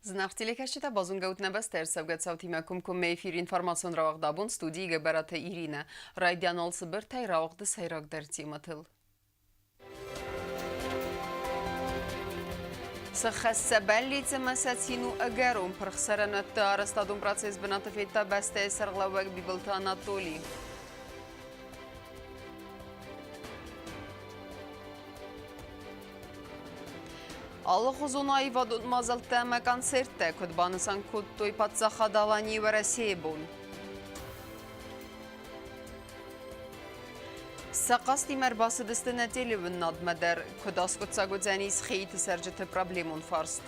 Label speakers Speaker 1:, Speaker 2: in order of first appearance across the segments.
Speaker 1: Зынаргъ телекӕсджытӕ, базонгӕут нӕ бӕстӕ ӕрцӕугӕ цаутимӕ комкоммӕ эфиры информацион рауагъд абон студийы Гӕбӕраты Иринӕ. Райдиан алцыбыртӕй рауагъды сӕйрагдӕр темӕтыл. Сыххӕсс бӕллиц ӕмӕ сӕ цин у ӕгӕрон пырх цӕрӕнуӕтты арӕзтадон процесс бынаты федта бӕстӕйы сӕргълӕууӕг Бибылты Анатолий. Алыхуызон аивадон мадзӕлттӕ ӕмӕ концерттӕ куыд банысан кодтой паддзахад Аланийы Уӕрӕсейы бон. Сӕ хъазтимӕ ӕрбацыдысты нӕ телеуынынадмӕ дӕр, куыд аскъуыддзаг уыдзӕнис Хеиты цӕрджыты проблемон фарст.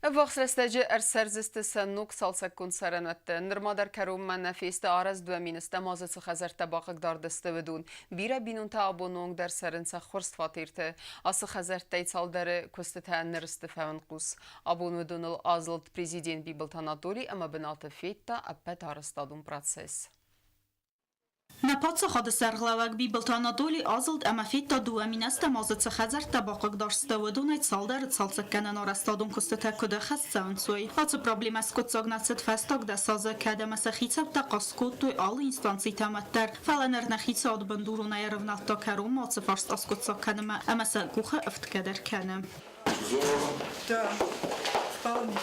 Speaker 1: Ӕввахс рӕстӕджы ӕрцӕрдзысты сӕ ног цалцӕггонд цӕрӕнуӕтты. Нырма дӕр кӕронмӕ нӕ фесты арӕзт 2000 азы цы хӕдзӕрттӕ бахъыгдард сты, уыдон. Бирӕ бинонтӕ абоны онг дӕр цӕрынц ӕххуырст фатерты. Ацы хӕдзӕрттӕй цалдӕры куыстытӕ ныр сты фӕуынхъус. Абон уыдоныл азылд президент Бибылты Анатолий ӕмӕ бынаты федта ӕппӕт арӕзтадон процесс.
Speaker 2: Нӕ паддзахады сӕргълӕууӕг Бибылты Анатоли азылд ӕмӕ федта 2000 азы цы хӕдзӕрттӕ бахъыгдарста, уыдонӕй цалдӕры цалцӕггӕнӕн арӕзтадон куыстытӕ куыд ӕххӕст цӕуынц, уый. Ацы проблемӕ скъуыддзаг нӕ цыд фӕстаг 10 азы, кӕд ӕмӕ сӕ хицӕуттӕ хъаст кодтой алы инстанцитӕм уӕддӕр. Фӕлӕ ныр нӕ хицауад бындуронӕй ӕрывнӕлдта кӕронмӕ ацы фарст аскъуыддзаг кӕнынмӕ ӕмӕ сӕ къухы ӕфтгӕ дӕр кӕны.
Speaker 3: Здорово. Да, вполне.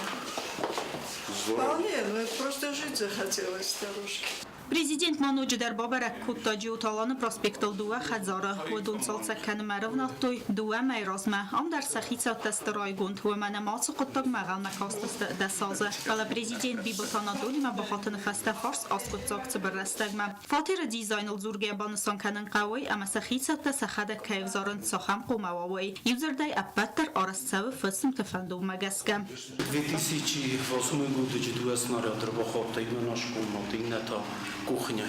Speaker 3: Здорово. Вполне, но это просто жить захотелось старушке.
Speaker 2: Президент ма ноджыдӕр бабӕрӕг кодта Джиоталаны проспектыл дыууӕ хӕдзары. Уыдон цалцӕг кӕнынмӕ ӕрӕвнӕлдтой дыууӕ мӕйы размӕ. Ам дӕр сӕ хицӕуттӕ сты райгонд, уымӕн ӕмӕ ацы хъуыддагмӕ ӕнхъӕлмӕ кастысты 10 азы. Фӕлӕ президент Бибылты Анатолимӕ бахатыны фӕстӕ фарс аскъуыддзаг цыбыр рӕстӕгмӕ. Фатеры дизайныл дзургӕйӕ банысан кӕнын хъӕуы, ӕмӕ сӕ хицӕуттӕ сӕхӕдӕг кӕй ӕвзарынц, цахӕм хъомӕ уа, уый. Иудзырдӕй, ӕппӕт дӕр арӕзт цӕуы фысымты фӕндонмӕ гӕсгӕ.
Speaker 4: 2008 годы дыууӕ снаряд ӕрбахаудта иу наш комнаты, иннӕ та кухня.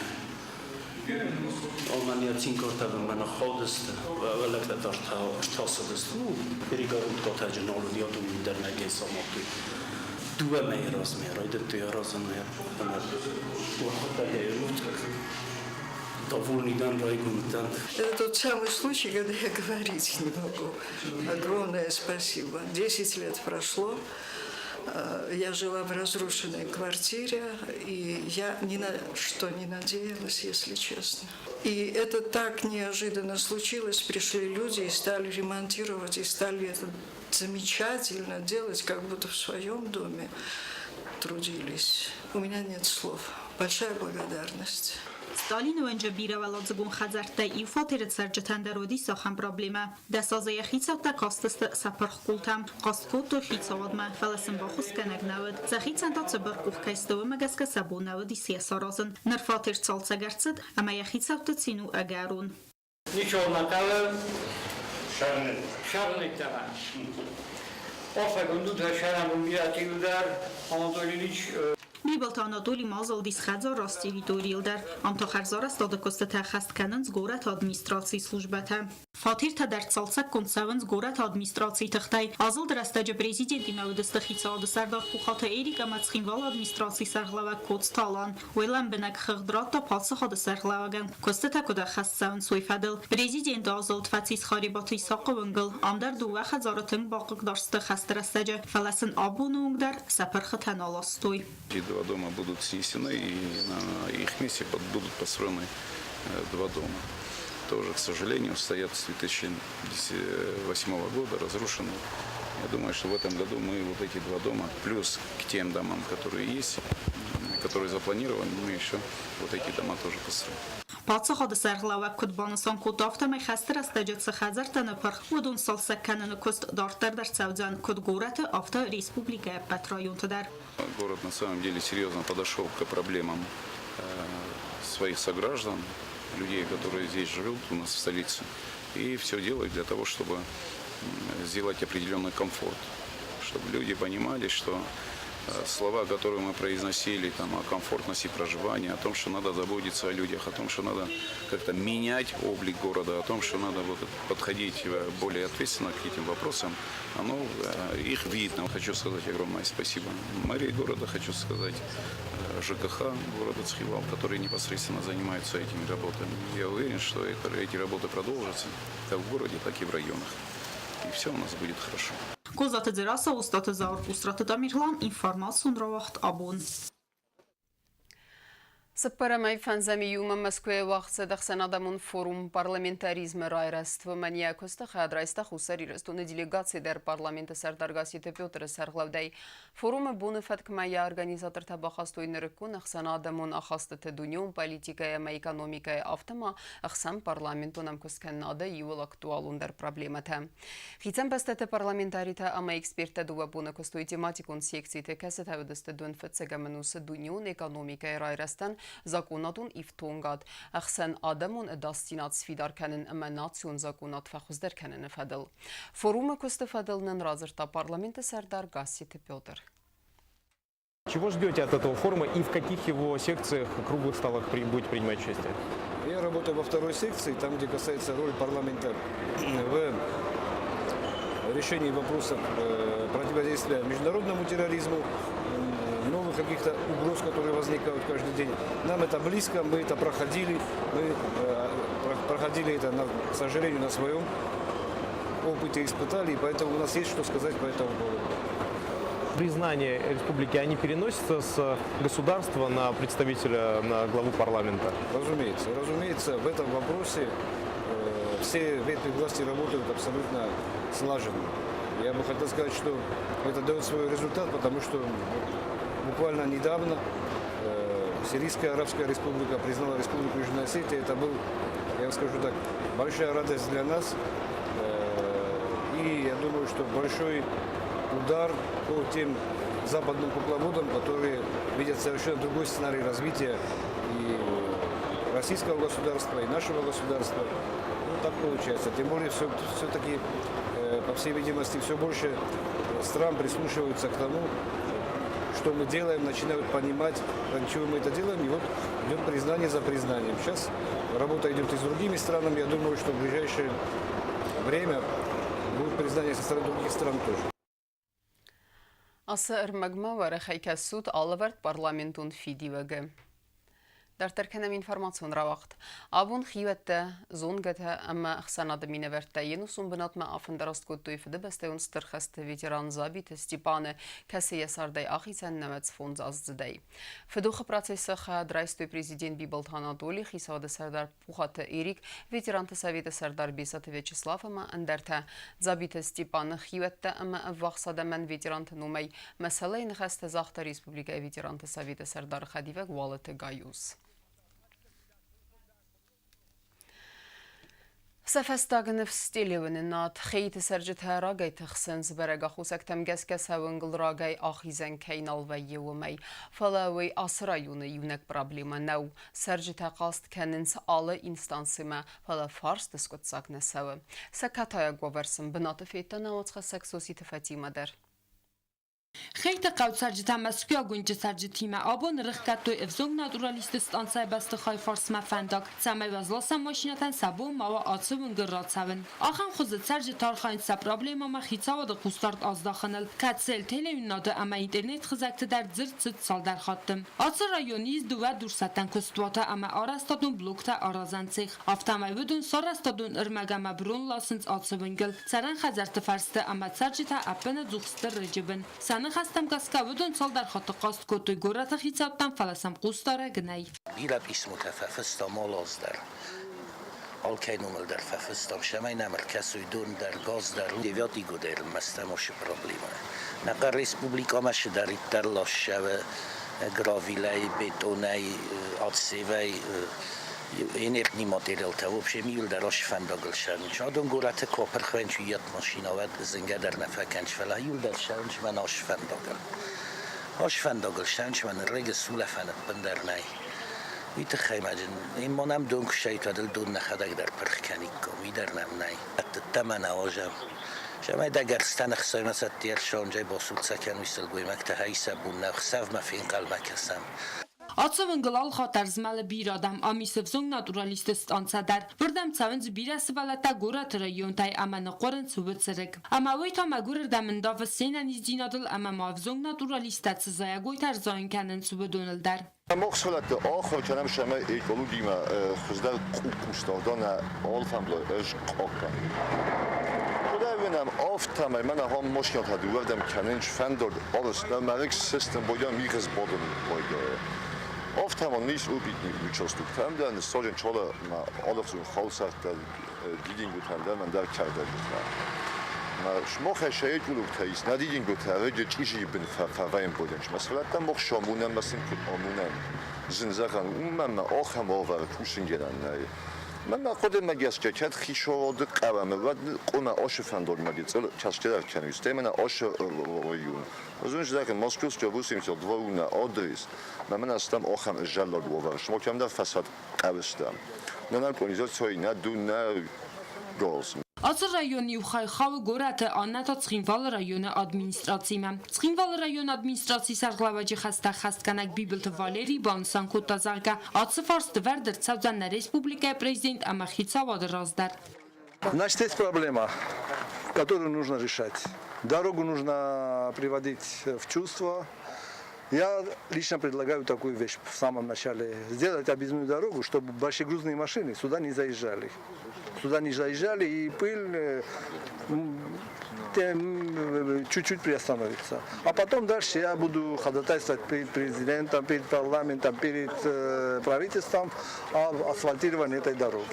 Speaker 4: Омӕн йӕ цинкартӕ ныххаудысты, лӕгтӕ дӕр ӕртасыдысты. Ну, перегородкӕтӕ нал уыд, йӕ дыууӕ дӕр нӕ самадтой. Дыууӕ мӕйы размӕ райдыдтой аразын ӕмӕ довольный дӕн, райгонд дӕн.
Speaker 3: Это тот самый случай, когда я говорить не могу. Огромное спасибо. 10 лет прошло. Я жила в разрушенной квартире, и я ни на что не надеялась, если честно. И это так неожиданно случилось. Пришли люди и стали ремонтировать, и стали это замечательно делать, как будто в своем доме трудились. У меня нет слов. Большая благодарность.
Speaker 2: Сталины уынджы бирӕуӕладзыгон хӕдзӕрттӕй иу фатеры цӕрджытӕн дӕр уыдис ахӕм проблемӕ. 10 азы йӕ хицӕуттӕ кастысты сӕ пырх къултӕм, хъаст кодтой хицауадмӕ, фӕлӕ сын баххуысгӕнӕг нӕ уыд. Сӕхицӕн та цыбыр къух кӕй сты, уымӕ гӕсгӕ сӕ бон нӕ уыдис йӕ саразын. Ныр фатер цалцӕг ӕрцыд, ӕмӕ йӕ хицӕутты цин у ӕгӕрон.
Speaker 5: Ничего накалы. Шарнеттӕмӕ. Офӕгунду шарам бирӕ Анатолий Ильич.
Speaker 2: Бибылты Анатоли ма азылдис хӕдзар раст территорийыл дӕр. Ам та хӕрзарӕзтады куыстытӕ ӕххӕст кӕнынц горӕты администрацийы службӕтӕ. Фатертӕ дӕр цалцӕггонд цӕуынц горӕты администрацийы тыхтӕй. Азылды рӕстӕджы президентимӕ уыдысты хицауады сӕрдар Пухаты Эрик ӕмӕ Цхинвалы администрацийы сӕргълӕууӕг Коцты Алан. Уый лӕмбынӕг хыгъд радта паддзахады сӕргълӕууӕгӕн, куыстытӕ куыд ӕххӕст цӕуынц, уый фӕдыл. Президенты азылд фӕцис Харебаты Исахъы уынгыл. Ам дӕр дыууӕ хӕдзары тынг бахъыгдард сты хӕсты рӕстӕджы, фӕлӕ сын абоны онг дӕр сӕ пырхытӕ нал астой.
Speaker 6: Эти два дома будут снесены, и на их месте будут построены два дома. Тоже, к сожалению, стоят с 2008 года, разрушены. Я думаю, что в этом году мы вот эти два дома, плюс к тем домам, которые есть, которые запланированы, мы еще вот эти дома тоже построим.
Speaker 2: Паддзахады сӕргълӕууӕг куыд банысан кодта, афтӕмӕй хӕсты рӕстӕджы цы хӕдзӕрттӕ ныппырх, уыдон цалцӕг кӕныны куыст дарддӕр дӕр цӕудзӕн куыд горӕты, афтӕ республикӕйы ӕппӕт районты дӕр.
Speaker 6: Город на самом деле серьезно подошел к проблемам своих сограждан, людей, которые здесь живут у нас в столице, и все делает для того, чтобы сделать определенный комфорт, чтобы люди понимали, что Слова, которые мы произносили там, о комфортности проживания, о том, что надо заботиться о людях, о том, что надо как-то менять облик города, о том, что надо вот подходить более ответственно к этим вопросам, оно, их видно. Хочу сказать огромное спасибо мэрии города, хочу сказать ЖКХ города Цхинвал, которые непосредственно занимаются этими работами. Я уверен, что эти работы продолжатся как в городе, так и в районах. И все у нас будет хорошо.
Speaker 2: Козаты Дзерассӕ, Остаты Зауыр, Къусраты Тамерлан, информацион рауагъд «Абон».
Speaker 1: Цыппӕрӕмӕй фӕндзӕм июмӕ Мӕскуыйы уагъд цыд ӕхсӕнадӕмон форум «Парламентаризмы райрӕзт». Уымӕн йӕ куысты хайад райста Хуссар Ирыстоны делегаци дӕр парламенты сӕрдар Гасситы Петры сӕргълӕудӕй. Форумы боны фӕткмӕ йӕ организатортӕ бахастой нырыккон ӕхсӕнадӕмон ахастыты дунеон политикӕйы ӕмӕ экономикӕйы, афтӕ ма ӕхсӕнпарламентон ӕмкуысткӕнынады иууыл актуалондӕр проблемӕтӕ. Хицӕн бӕстӕты парламентаритӕ ӕмӕ эксперттӕ дыууӕ боны куыстой тематикон секциты, кӕцытӕ уыдысты донфыццӕгӕм ӕнусы дунеон экономикӕйы райрӕзтӕн закъонадон ифтонгад, ӕхсӕнадӕмон ӕдасдзинад сфидар кӕнын ӕмӕ национ закъонад фӕхуыздӕр кӕныны фӕдыл. Форумы куысты фӕдыл нын радзырдта парламенты сӕрдар Гасситы Петр.
Speaker 7: Чего ждете от этого форума и в каких его секциях, круглых столах будете принимать участие?
Speaker 8: Я работаю во второй секции, там, где касается роли парламента в решении вопросов противодействия международному терроризму, новых каких-то угроз, которые возникают каждый день. Нам это близко, мы это проходили, мы проходили это, к сожалению, на своем опыте испытали, и поэтому у нас есть что сказать по этому поводу.
Speaker 7: Признание республики, они переносятся с государства на представителя, на главу парламента?
Speaker 8: Разумеется. Разумеется, в этом вопросе все ветви власти работают абсолютно слаженно. Я бы хотел сказать, что это дает свой результат, потому что буквально недавно Сирийская Арабская Республика признала Республику Южная Осетия. Это был, я вам скажу так, большая радость для нас. И я думаю, что большой удар по тем западным кукловодам, которые видят совершенно другой сценарий развития и российского государства, и нашего государства. Ну, так получается. Тем более, все-таки, по всей видимости, все больше стран прислушиваются к тому, что мы делаем, начинают понимать, ради чего мы это делаем. И вот идет признание за признанием. Сейчас работа идет и с другими странами. Я думаю, что в ближайшее время будет признание со стороны других стран тоже.
Speaker 1: Ацы ӕрмӕгмӕ уӕрӕхӕй кӕсут алӕвӕрд парламентон фидиуӕг-ы. Дарддӕр кӕнӕм информацион рауагъд. Абон хиуӕттӕ, зонгӕтӕ ӕмӕ ӕхсӕнады минӕвӕрттӕ йе нусон бынатмӕ афӕндараст кодтой Фыдыбӕстӕйон Стыр хӕсты ветеран Дзабиты Степаны, кӕцы йӕ цардӕй ахицӕн 95-аздзыдӕй. Фыдохы процессы хайад райстой президент Бибылты Анатолий, хицауады сӕрдар Пухаты Эрик, ветеранты советы сӕрдар Бесаты Вячеслав ӕмӕ ӕндӕртӕ. Дзабиты Степаны хиуӕттӕ ӕмӕ ӕввахс адӕмӕн ветеранты номӕй мӕсӕллӕйы ныхӕстӕ загъта республикӕйы ветеранты советы сӕрдары хӕдивӕг Уалыты Гаюз. Сӕ фӕстаг ныфс телеуынынад Хейты цӕрджытӕ рагӕй тыхсынц, бӕрӕг аххосӕгтӕм гӕсгӕ сӕ уынгыл рагӕй ахизӕн кӕй нал вӕййы, уымӕй. Фӕлӕ уый ацы районы иунӕг проблемӕ нӕу. Цӕрджытӕ хъаст кӕнынц алы инстанцимӕ, фӕлӕ фарсты скъуыддзаг нӕ цӕуы. Сӕ катайаг уавӕр сын бынаты федта нӕ уацхӕссӕг Соситы Фатимӕ дӕр.
Speaker 9: Хейты хъӕу цӕрджытӕ Мӕскуыйаг уынджы цӕрджытимӕ абон рыхгӕдтой ӕвзонг натуралистты станцӕйы бӕстыхайы фарсмӕ фӕндаг, цӕмӕй уӕзласӕн машинӕтӕн сӕ бон ма уа ацы уынгыл рацӕуын. Ахӕм хуызы цӕрджытӕ архайынц сӕ проблемӕмӕ хицауады хъусдард аздахыныл, кӕд сыл телеуынынады ӕмӕ интернет-хызӕгты дӕр дзырд цыд цалдӕр хатты. Ацы районы ис дыууӕ дурсӕттӕн куыстуаты ӕмӕ арӕзтадон блоктӕ аразӕн цех. Афтӕмӕй уыдон сарӕзтадон ӕрмӕг ӕмӕ брон ласынц ацы уынгыл. Цӕрӕн хӕдзӕртты фӕрсты ӕмӕ цӕрджытӕ ӕппынӕдзух стыр рыджы бын. Сӕ ныхӕстӕм гӕсгӕ уыдон цалдӕр хатты хъаст кодтой горӕты хицӕуттӕм, фӕлӕ сӕм хъусдарӕг нӕй.
Speaker 10: Бирӕ писмотӕ фӕфыстам алы аз дӕр. Алкӕй номыл дӕр фӕфыстам, цӕмӕй нӕм ӕркӕсой дон дӕр, газ дӕр. Девятый год ӕрмӕстӕм уыцы проблемӕ. Нӕ республикӕмӕ цыдӕриддӕр лассӕуы гравилӕй, бетонӕй, ацевӕй, инертный материалтӕ, в общем, иуылдӕр ас фӕндагыл цӕуынц. Адон горӕты куы апырх вӕййынц, уыййад машинӕ уӕд зынгӕ дӕр нӕ фӕкӕнынц, фӕлӕ иуылдӕр цӕуынц мӕнӕ ас фӕндагыл. Ас фӕндагыл цӕуынц, мӕнӕ рыгы сулӕфӕн ӕппындӕр нӕй. Уый тыххӕй ма дын ма нӕм дон куы ссӕйт, уӕд ыл дон нӕхӕдӕг дӕр пырх кӕниккам, уый дӕр нӕм нӕй. Ӕддӕмӕ нӕ уазӕм. Semely дӕгӕрзтӕ ныхсоймӕ босурцӕ кӕнуй сылгоймӕгтӕ хӕйсӕ бун нӕ хсӕвмӕ фенхъӕлмӕ кӕсӕм.
Speaker 9: Ацы уынгыл алыхатт ӕрзмӕлы бирӕ адӕм. Ам ис ӕвзонг натуралистты станцӕ дӕр. Уырдӕм цӕуынц бирӕ сывӕллӕттӕ горӕты районтӕй ӕмӕ ныхъуырынц уыцырыг. Ӕмӕ уый та мӕгуырырдӕм ӕндавы се нӕниздзинадыл ӕмӕ ма ӕвзонг натуралисттӕ цы зайӕгойтӕ ӕрзайын кӕнынц, уыдоныл дӕр.
Speaker 11: Мохсвӕлӕтты ахуыр кӕнӕм сӕмӕ экологимӕ хуыздӕр къусдардон нӕ алфамблай ӕз къоккӕн. Куыдӕй уынӕм, афтӕмӕй мӕнӕ ахӕм машинӕтӕ дыууӕрдӕм кӕнынц фӕндаг арӕзт нӕ систем бойдӕн мигъыз бадын байдайы. Афтӕмӕн ис опытный участоктӕ ӕмдӕ ныссаджын чала алыхуызон халсӕрттӕ, дидингутӕ ӕндӕр ӕндӕр кӕрдӕджытӕ. Сымахӕй сӕ экологтӕ ис, нӕ дидингутӕ ӕрӕджы чъизийы бын фӕвӕйын бодӕн. Сывӕллӕттӕ мохсом уынӕм ӕмӕ сын куыд амонӕм, зын зӕгъӕн, уымӕн ӕмӕ ахӕм уавӕры кусынгӕнӕн нӕй. Мӕнмӕ хъуыдымӕ гӕсгӕ, кӕд хицауады хъӕуӕм, уӕд хъуамӕ ацы фӕндагмӕ гыццыл кӕсгӕдӕр кӕной, стӕй мӕнӕ ацы район. Ӕз уын зӕгъын, Московская 82 у нӕ адрес, мӕ мӕнӕ стӕм ахӕм зӕллаг уавӕр, сымах кӕмдӕр фӕсад хъӕуыстӕм. Нӕ нӕ организацийы нӕ дун, нӕ газ.
Speaker 9: Ацы район иу хай хауы горӕты, аннӕ та Цхинвалы районы администрацимӕ. Цхинвалы районы администрацийы сӕргълӕууӕджы хӕстӕ ӕххӕстгӕнӕг Бибылты Валерий банысан кодта, зӕгъгӕ, ацы фарст ӕвӕрд ӕрцӕудзӕн нӕ республикӕйы президент ӕмӕ хицауады раз дӕр.
Speaker 8: Значит, есть проблема, которую нужно решать. Дорогу нужно приводить в чувство. Я лично предлагаю такую вещь в самом начале. Сделать объездную дорогу, чтобы большегрузные машины сюда не заезжали. Сюда не заезжали, и пыль чуть-чуть приостановится. А потом дальше я буду ходатайствовать перед президентом, перед парламентом, перед правительством об асфальтировании этой дороги.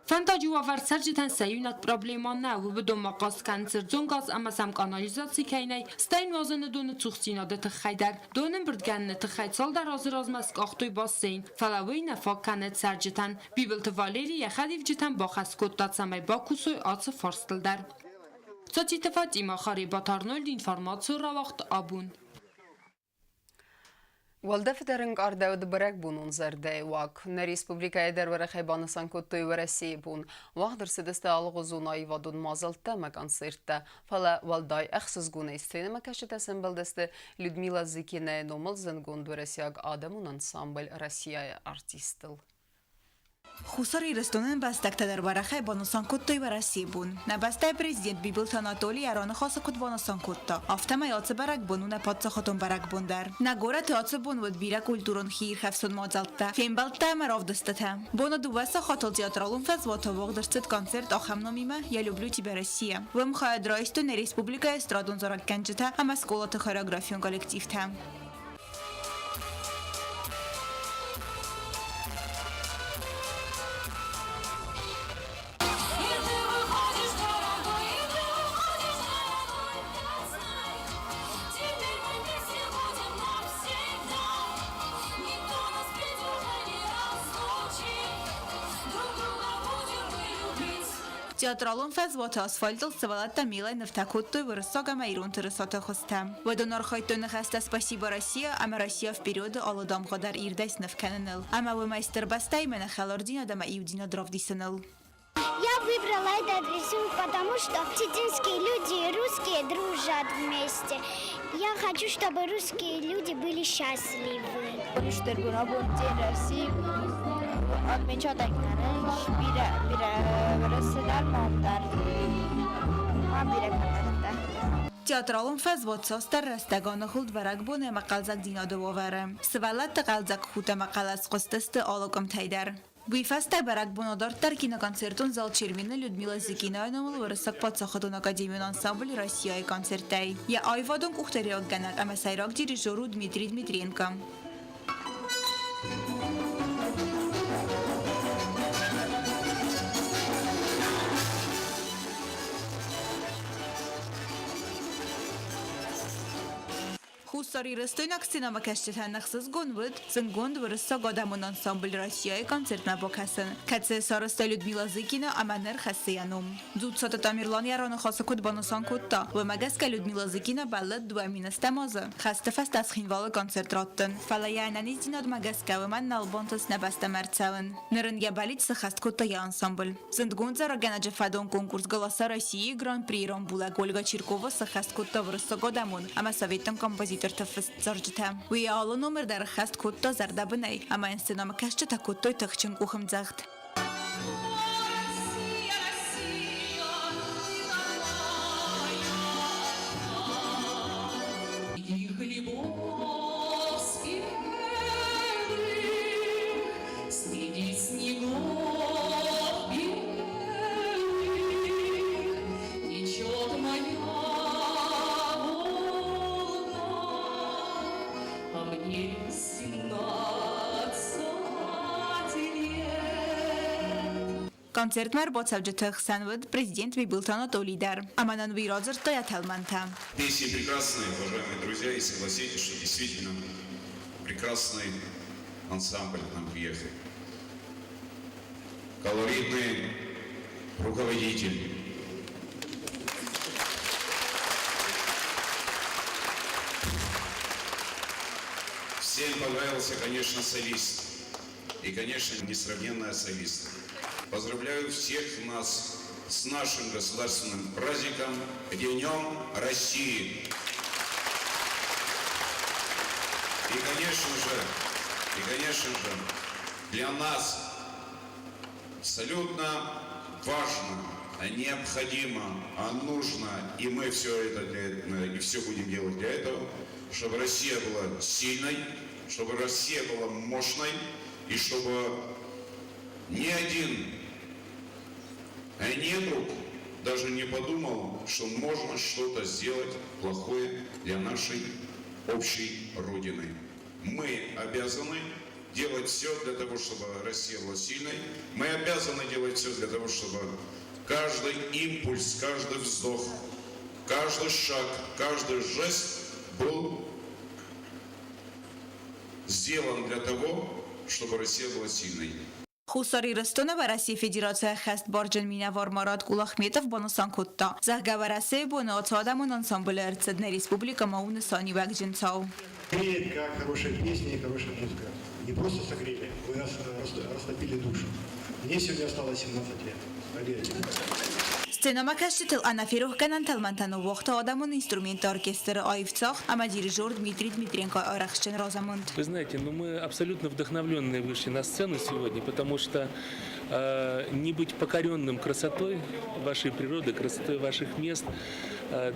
Speaker 9: Фӕндаджы уавӕр цӕрджытӕн сӕ иунӕг проблемӕ нӕу, уыдонмӕ хъаст кӕнынц ӕрдзон газ ӕмӕ сӕм къанализаци кӕй нӕй, стӕй нуазыны доны цухдзинады тыххӕй дӕр. Дон ӕмбырдгӕныны тыххӕй цалдӕр азы размӕ скъахтой бассейн, фӕлӕ уый нӕ фаг кӕны цӕрджытӕн. Бибылты Валери йӕ хӕдивджытӕн бахӕс кодта, цӕмӕй бакусой ацы фарстыл дӕр. Цоциты Фатимӕ, Харебаты Арнольд, информацион рауагъд Абон.
Speaker 1: Уӕлдӕфы дӕр ӕнкъардӕуыд бӕрӕгбонон зӕрдӕйы уаг. Нӕ республикӕйы дӕр уӕрӕхӕй банысан кодтой Уӕрӕсейы бон. Уагъд ӕрцыдысты алыгъуызон аивадон мадзӕлттӕ ӕмӕ концерттӕ. Фӕлӕ уӕлдай ӕхсызгонӕй сценӕмӕкӕсджытӕ сӕмбӕлдысты Людмила Зыкинайы номыл зындгонд уӕрӕсейаг адӕмон ансамбль «Россия-йы» артисттыл.
Speaker 12: Хуссар Ирыстоны ӕмбӕстӕгтӕ дӕр уӕрӕхӕй банысан кодтой Уӕрӕсейы бон. Нӕ бӕстӕйы президент Бибылты Анатоли йӕ раныхасы куыд банысан кодта, афтӕмӕй ацы бӕрӕгбон у нӕ паддзахадон бӕрӕгбон дӕр. Нӕ горӕты ацы бон уыд бирӕ культурон хиирхӕфсӕн мадзӕлттӕ, фембӕлдтӕ ӕмӕ равдыстытӕ. Боны дыууӕ сахатыл театралон фӕзуаты уагъд ӕрцыд концерт ахӕм номимӕ «Я люблю тебя, Россия». Уым хайад райстой нӕ республикӕйы эстрадон зарӕггӕнджытӕ ӕмӕ скъолаты хореографион коллективтӕ. Театралон фӕзуаты асфальтыл сывӕллӕттӕ милӕй нывтӕ кодтой уырыссаг ӕмӕ ирон тырысаты хуызтӕ. Уыдон архайдтой ныхӕстӕ «Спасибо, Россия» ӕмӕ «Россия вперед»-ы алы дамгъӕ дӕр ирдӕй сныв кӕныныл. Ӕмӕ уымӕй стыр бӕстӕимӕ нӕ хӕлардзинад ӕмӕ иудзинад равдисыныл.
Speaker 13: Я выбрала этот рисунок, потому что осетинские люди и русские дружат вместе. Я хочу, чтобы русские люди были счастливы.
Speaker 14: День России отмечать бирӕ бирӕ цыдӕр ном дӕр ма бирӕ кӕнӕттӕ.
Speaker 12: Театралон фӕзуат цасдӕр рӕстӕг аныгъуылд бӕрӕгбон ӕмӕ хъӕлдзӕгдзинады уавӕры. Сывӕллӕтты хъӕлдзӕг худт ӕмӕ хъӕлӕс хъуыстысты алы къуымтӕй дӕр. Уый фӕстӕ бӕрӕгбон адарддӕр киноконцертон зал Чермен-ы Людмила Зыкинайы номыл Уырыссаг паддзахадон академион ансамбль «Россия-йы концерттӕй. Йӕ аивадон къухдариуӕггӕнӕг ӕмӕ сӕйраг дирижер у Дмитрий Дмитренко. Хуссарирыстойнаг сценӕмӕкӕсджытӕн ӕхсызгон уыд зындгонд уырыссаг адӕмон ансамбль «Россия-йы концертмӕ бакӕсын, кӕцы сарӕзта Людмила Зыкина ӕмӕ ныр хӕссы йӕ ном. Дзуццаты Тамерлан йӕ раныхасы куыд банысан кодта, уымӕ гӕсгӕ Людмила Зыкина бӕллыд 2010 азы хӕсты фӕстӕ Цхинвалы концерт раттын, фӕлӕ йӕ ӕнӕниздзинадмӕ гӕсгӕ уымӕн нал бантыст нӕ бӕстӕмӕ ӕрцӕуын. Ныр ын йӕ бӕллиц сыххӕст кодта йӕ ансамбль. Зындгонд зарӕггӕнӕджы фӕдон конкурс «Голоса России» Гран-при рамбулӕг Ольга Чиркова сӕххӕст кодта уырыссаг адӕмон ӕмӕ советон композиторты фыст зарджытӕ. Уый алы номыр дӕр ӕххӕст кодта зӕрдӕбынӕй ӕмӕ йын сценӕмӕкӕсджытӕ кодтой тыхджын къухӕмдзӕгъд.
Speaker 15: И хлебов спелых среди снегов белых течет моя Волга, а мне 17 лет.
Speaker 12: Концертмӕ ӕрбацӕуджыты хсӕн уыд президент Бибылты Анатолий дӕр. Ӕмӕ нын уый радзырдта йӕ тӕлмӕнтӕ.
Speaker 6: Песни прекрасные, уважаемые друзья, и согласитесь, что действительно прекрасный ансамбль к нам приехал. Колоритный руководитель. Всем понравился, конечно, солист. И, конечно, несравненная солистка. Поздравляю всех нас с нашим государственным праздником Днем России. И, конечно же, для нас абсолютно важно, необходимо, нужно, и мы все это для, и все будем делать для этого, чтобы Россия была сильной, чтобы Россия была мощной, и чтобы ни один недруг даже не подумал, что можно что-то сделать плохое для нашей общей Родины. Мы обязаны делать все для того, чтобы Россия была сильной. Мы обязаны делать все для того, чтобы каждый импульс, каждый вздох, каждый шаг, каждый жест был сделан для того, чтобы Россия была сильной.
Speaker 12: Хуссар Ирыстоны Уӕрӕсейы Федерацийы ӕххӕстбарджын минӕвар Марат Кулахметов банысан кодта, зӕгъгӕ, Уӕрӕсейы боны ацы адӕмон ансамблы ӕрцыд нӕ республикӕмӕ у нысаниуӕгджын цау.
Speaker 16: Греет, как хорошая песня и хорошая музыка. Не просто согрели, вы нас растопили душу. Мне сегодня стало 17 лет, поверьте.
Speaker 12: Сценӕмӕкӕсджытыл ӕнӕферохгӕнӕн тӕлмӕнтӕ ныууагъта адӕмон инструментты оркестры аив цагъд ӕмӕ дирижер Дмитрий Дмитренкойы арӕхстджын разамынд.
Speaker 17: Вы знаете, ну мы абсолютно вдохновленные вышли на сцену сегодня, потому что не быть покоренным красотой вашей природы, красотой ваших мест,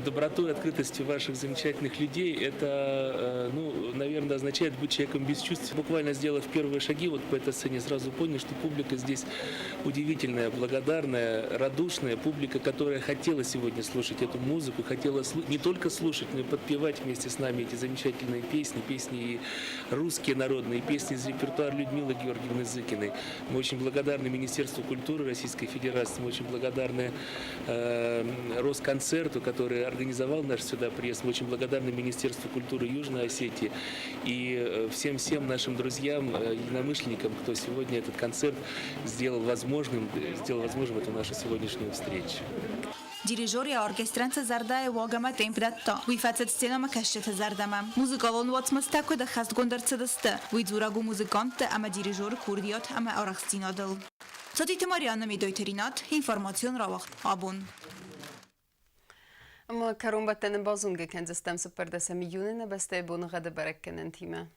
Speaker 17: добротой, открытостью ваших замечательных людей, это, ну, наверное, означает быть человеком без чувств. Буквально сделав первые шаги вот по этой сцене, сразу понял, что публика здесь удивительная, благодарная, радушная публика, которая хотела сегодня слушать эту музыку, хотела не только слушать, но и подпевать вместе с нами эти замечательные песни, песни и русские народные, песни из репертуара Людмилы Георгиевны Зыкиной. Мы очень благодарны Министерству культуры Российской Федерации, мы очень благодарны Росконцерту, который организовал наш сюда приезд, мы очень благодарны Министерству культуры Южной Осетии и всем-всем нашим друзьям, единомышленникам, кто сегодня этот концерт сделал возможным эту нашу сегодняшнюю встречу.
Speaker 12: Дирижер йӕ оркестрӕн цы зӕрдӕйы уаг ӕмӕ темп дӕтта, уый фӕцыд сценӕмӕкӕсджыты зӕрдӕмӕ. Музыкалон уацмыстӕ куыд ӕххӕстгонд ӕрцыдысты, уый дзурӕг у музыкантты ӕмӕ дирижеры курдиат ӕмӕ арӕхстдзинадыл. Цотиты Марианна, Медойты Ринат, информацион рауагъд «Абон».
Speaker 1: Ӕмӕ кӕронбӕттӕны базонгӕ кӕндзыстӕм 14 июны нӕ бӕстӕйы боныгъӕды бӕрӕггӕнӕнтимӕ.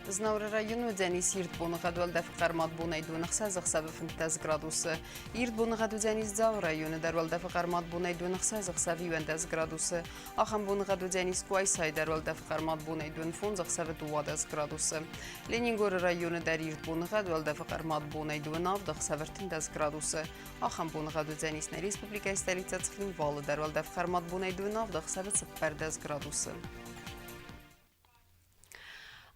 Speaker 1: Знауыры районы уыдзӕнис ирд боныгъӕд, уӕлдӕфы хъӕрмад бонӕй 26 ӕхсӕвы 15 градусы. Ирд боныгъӕд уыдзӕнис Дзауы районы дӕр, уӕлдӕфы хъӕрмад бонӕй 26 ӕхсӕвы 11 градусы. Ахӕм боныгъӕд уыдзӕнис Къуайсайы дӕр, уӕлдӕфы хъӕрмад бонӕй 25 ӕхсӕвы 12 градусы. Ленингоры районы дӕр ирд боныгъӕд, уӕлдӕфы хъӕрмад бонӕй 27 ӕхсӕвы 13 градусы. Ахӕм боныгъӕд уыдзӕнис нӕ республикӕйы столицӕ Цхинвалы дӕр, уӕлдӕф хъӕрмад бонӕй 27 ӕхсӕвы 14 градусы.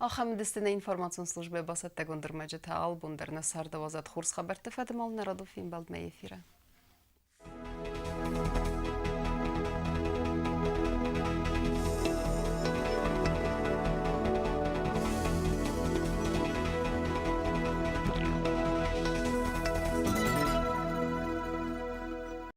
Speaker 1: Ахӕм уыдысты нӕ информацион службӕйы бацӕттӕгонд ӕрмӕджытӕ. Алыбон дӕр нӕ царды уадзӕд хорз хабӕртты фӕдыл нӕ радон фембӕлдмӕ эфиры.